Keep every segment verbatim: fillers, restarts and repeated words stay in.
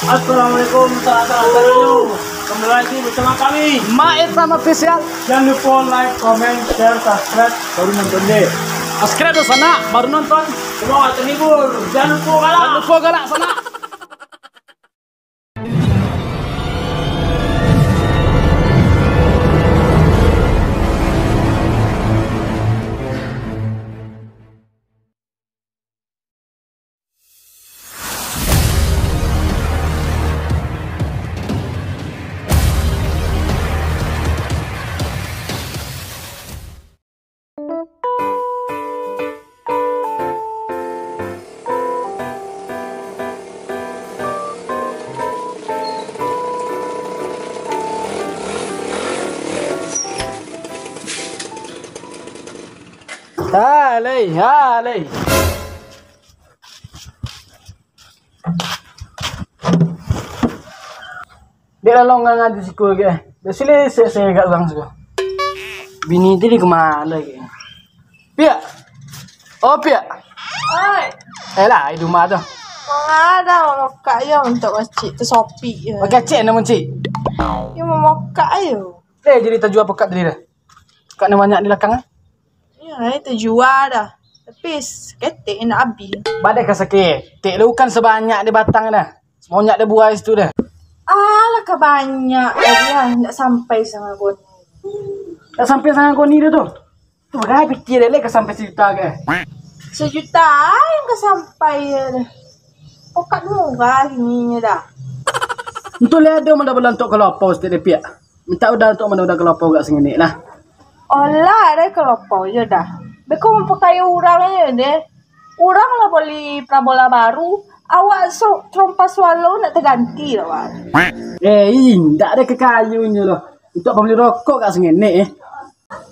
Assalamualaikum, salam-salam. Kembali lagi bersama kami, Maet sama Official. Jangan lupa like, comment, share, subscribe, baru nonton deh. Subscribe dulu sanak, baru nonton. Semoga terhibur. Jangan lupa galak. Jangan lupa galak sanak. Alai, alai. Dek lah longang ati siko lagi, eh. Dek sini se-, se-, agak urang siko. Bini tadi kemana lagi? Piak! Oh, Piak! Oi! Eh lah, di rumah tu. Mangada mamokak yo untuak kacik tu sopi yo. Pakai cek nama cik? Yo mamokak yo. Eh, jadi tajua pokak tadi dah. Kak ni banyak di lakang, eh? Ya, eh, tajua dah. Tapi saketek nak abih. Badai ka saketek lu kan sabanyak di batang dah. Sabanyak di buah situ dah. Alah, ka banyak tadi ah, ndak sampai sangago ni. Ndak sampai sangago ni dah tu. Tu dah pikir dek leh ka sampai sajuta ke? Sajuta yang ka sampai ya dah. Pokak murah ininya dah. Entu leh ado mah dah balontok ka lapau saketek dek Piak. Mintak udah tu mano udah kalopau gak sangenek lah. Olah deh kalopau yo dah. Beko mampakayo urang ajo deh. Urang lah bali parabola baru, awak so-, trompa swallow nak taganti lah, wak. Eh, indak deh kakayonyo lah. Untuak pambali rokok gak sangenek eh.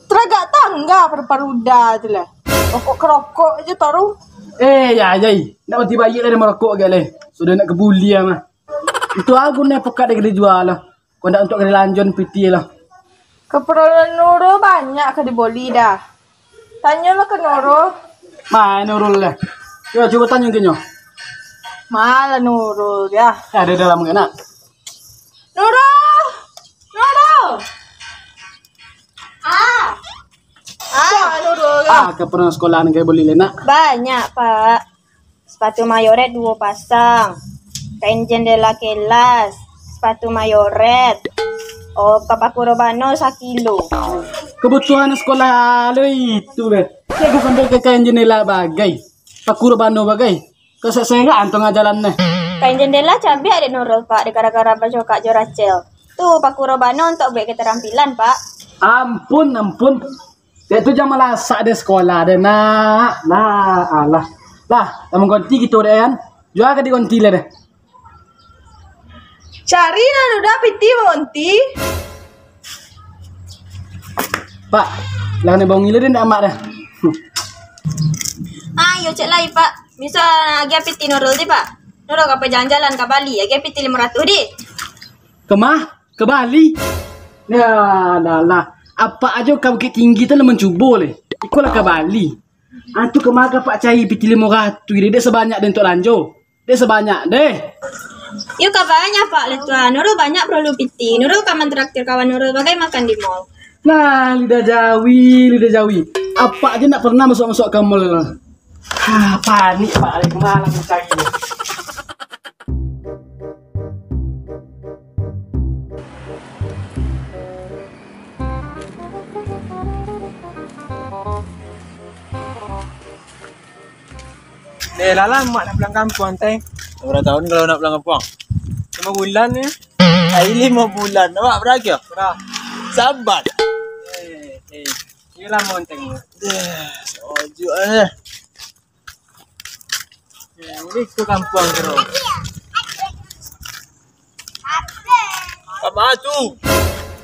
Taragak tangga paru-paru uda tu lah. Rokok karokok ajo taruh. Eh, ya, ya. Nak mati bayik lah deh marokok gak leh. Sudah nak kabuli mah. Itu agun deh pokak deh ka dijua lah. Kok ndak untuak ka dilanjuan piti lah. Kaparluan Nurul banyak ka diboli dah. Tanyolah ka Nurul. Ma Nurul lah. Yo, cubo tanyo ka nyo. Ma lah Nurul, ya. Ado dalam ka nak? Nurul! Nurul! Ah! Ah, Nurul. Ah, kaparluan sekolah nan ka diboli lah nak? Banyak, Pak. Sapatu mayoret duo pasang, kain jandela kelas, sapatu mayoret, oh, paku rabano sakilo. Kabutuhan sekolah lo itu beh. Cek ka sampai ka kain jandela bagai, paku rabano bagai. Ka serak-serak antong jalan neh. Kain jandela cabiak dek Nurul, Pak, dek gara-gara bacokak jo Rachel. Tu paku rabano untuak buek keterampilan, Pak. Ampun, ampun. Dek tu jan malasak dek sekolah dek, nak. Nah, alah. Lah, lah manggonti kito dek kan. Jua ka digonti lah deh. Cari lah dudah piti manggonti. Pak, lah ni bongi lah dek amak dah. Ayo cek lai, Pak. Bisa agiah piti Nurul ti, Pak. Nurul ka pai jalan-jalan ka Bali, agiah piti limo ratuih di. Kemah? Ka Bali? Ya, dah lah. Apak ajo ka Bukittinggi tu lah mancubo leh. Iko lah ka Bali. Ah, tu kama ka Pak cari piti limo ratuih deh, dek sabanyak deh untuak lanjo. Dek sabanyak deh. Yo ka banyak, Pak, lah tu ah. Nurul banyak paralu piti. Nurul ka mantraktir kawan Nurul bagai makan di mall. Nah, lidah jawi, lidah jawi. Apak ajo ndak pernah masuk-masuk ka mall. Ha, panik, Pak, ari kemah lah mancari. Deh, lah lamo nak pulang kampuang, Teng. Bara tahun kalau nak pulang kampuang? Limo bulan ni. Ai, limo bulan. Awak bara kiro? Bara. Saban. Eh, eh. Iyo lamo, Teng. Deh, sajuak eh. Eh, baliak ka kampuang kiro. Kama tu?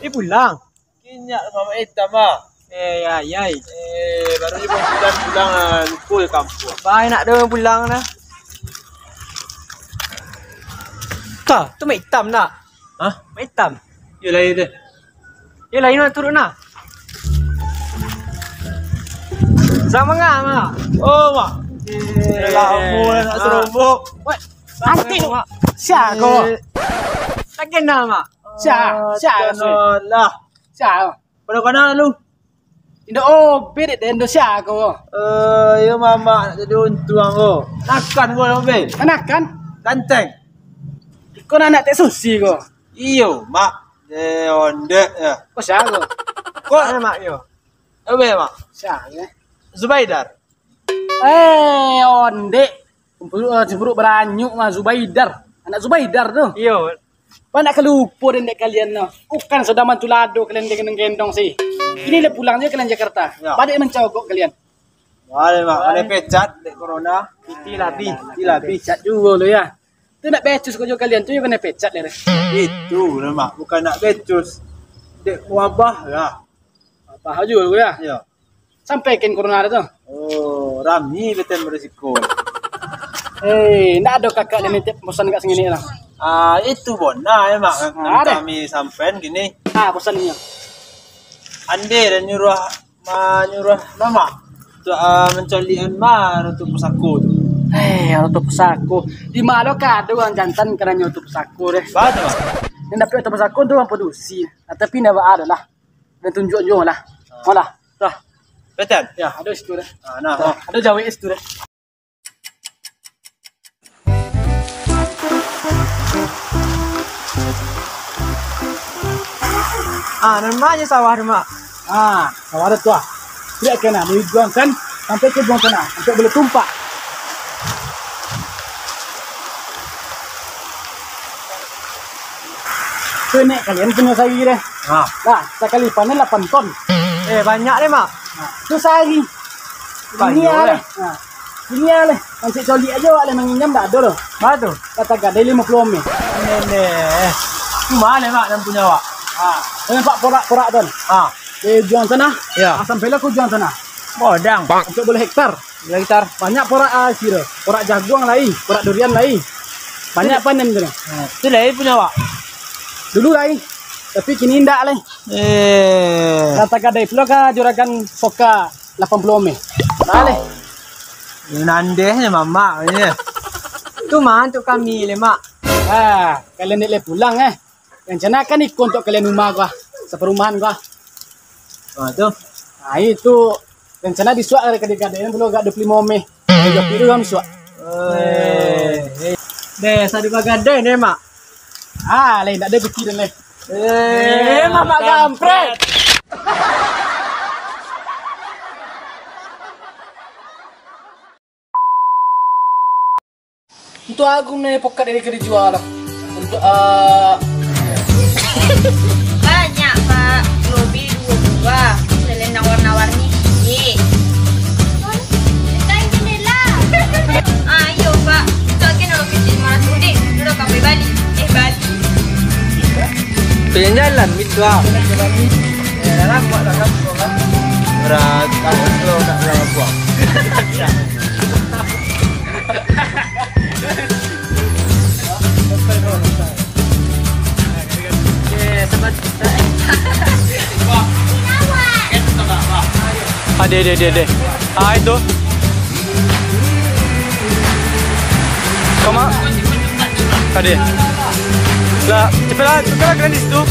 Eh, pulang. Kinyak Mamak Itam ah. Eh, ya, ya. Eh, baru je pulang, pulang ah, lupo je kampuang. Bah, nak dah pulang dah. Ka, tu Mak Itam nak? Hah? Mak Itam. Yo lah, yo deh. Yo lah, yo nak turun nah. Sama ngah, Mak? Oh, Mak. Eh, lamo nak serombok. Weh, antik tu, Mak. Sia ko? Eh, tak kenal, Mak. Sia, sia, ah, sia. Lah. Sia. Pada kana lu? Indo obe dek den do sia ko. Eh, yo mamak nak jadi untuang ko. Nakan ko obe. Nakan? Ganteng. Iko anak Tek Susi ko. Iyo, Mak. Eh, ondek ya. Ko sia ko? Ko ado, Mak, yo. Obe, Mak. Sia, eh? Zubaidar. Eh, ondek. Cemburuak, eh, cemburuak baranyuk mah, Zubaidar. Anak Zubaidar tu. Iyo. Banyak kalupo den dek kalian tu. Bukan sudah manculado kalian gendong-gendong sih. Ini lah pulang je kalian Jakarta. Ya. Balik mancogok kalian. Balik, Mak. Kena pecat dek corona. Piti labi. Piti labi. Pecat juga lo ya. Tu nak becus ko jo kalian tu, yo kena pecat dek. Itu lah, Mak. Bukan nak becus. Dek wabah lah. Wabah juga lo ya. Ya. Sampai ken corona tu. Oh, rami beten berisiko. Eh, ndak ado kakak den mintak pesan kat singini lah. Ah, itu bona ya, Mak. Ah, ado. Kami sampean gini. Ah, pesan inyo. Ande dan nyuruh, ma-, nyuruh mamak tu, ah, mancaliakan ma ratuak pusako tu. Eh, ratuak pusako. Di ma lo ka ado urang jantan kananyo ratuak pusako deh. Batua. Nan dapek ratuak pusako tu urang padusi. Ah, tapi ndak baa doh lah. Dan tunjuak juo lah. Malah. Dah. Betul? Ya, ado situ dah. Ah, nah, dah. Oh. Ado jawek situ dah. Ah, nan ma nyo sawah tu, Mak? Ah, sawah ado tu ah. Tidak kena, dari Juang Sen sampai ke Buang Tanah, sampai Bulu Tumpak. Tu nek kalian punyo sari deh. Ha. Lah, sakali panen lapan ton. Eh, banyak deh, Mak. Ha, tu sari. Banyak deh. Ha. Ini leh, mancik coliak ajo awak leh, manginjam dak ado doh. Bara tu? Kata gadai limo puluah meh. Nene. Cuma leh, Mak, nan punyo awak. Ha. Nampak porak-porak tu. Ha. Dari Juang Tanah. Ya. Ah, sampai lah ke Juang Tanah. Bodang. Untuk boleh hektar. Lagi tar. Banyak porak, ah, siro. Porak jaguang lai, porak durian lai. Banyak panen tu. Ha, tu lai punyo awak. Dulu lai. Tapi kini indak lai. Eh. Lah tagadai pulo ka juragan Soka lapan puluah meh. Lah lai. Nandeh nyo mamak nyo. Tu mah untuk kami lai, Mak. Ah, kalian dek lai pulang eh. Rencana kan iko untuk kalian rumah gua, saparumahan gua. Ah, tu. Ah, itu rencana bisuak dari kadai-kadai pulo agak dua puluh lima meh. Tiga puluh kan bisuak. Eh, eh. Deh, sadu bagadai deh, Mak. Ah, lain tak ada bukti dan lain. Eh, Mamak Kampret. Untuak agung nai pokat dari kiri jua lah. Untuak, ah, banyak, Pak. Lobi dua buah. Selain nawar-nawar ni, sikit. Bukain jendela. Ah, iyo, Pak. Itu agen kalau kecil marah sudik. Duduk sampai Bali. Eh, Bali. Jalan-jalan, gitu ah. Eh, dalam, Pak, dalam, Pak. Berat, tak, kalau tak dalam, Pak. Ade, ade, ade, ade. Ah, itu. Kama? Ade. Lah, cepatlah, tukarlah kalian di situ.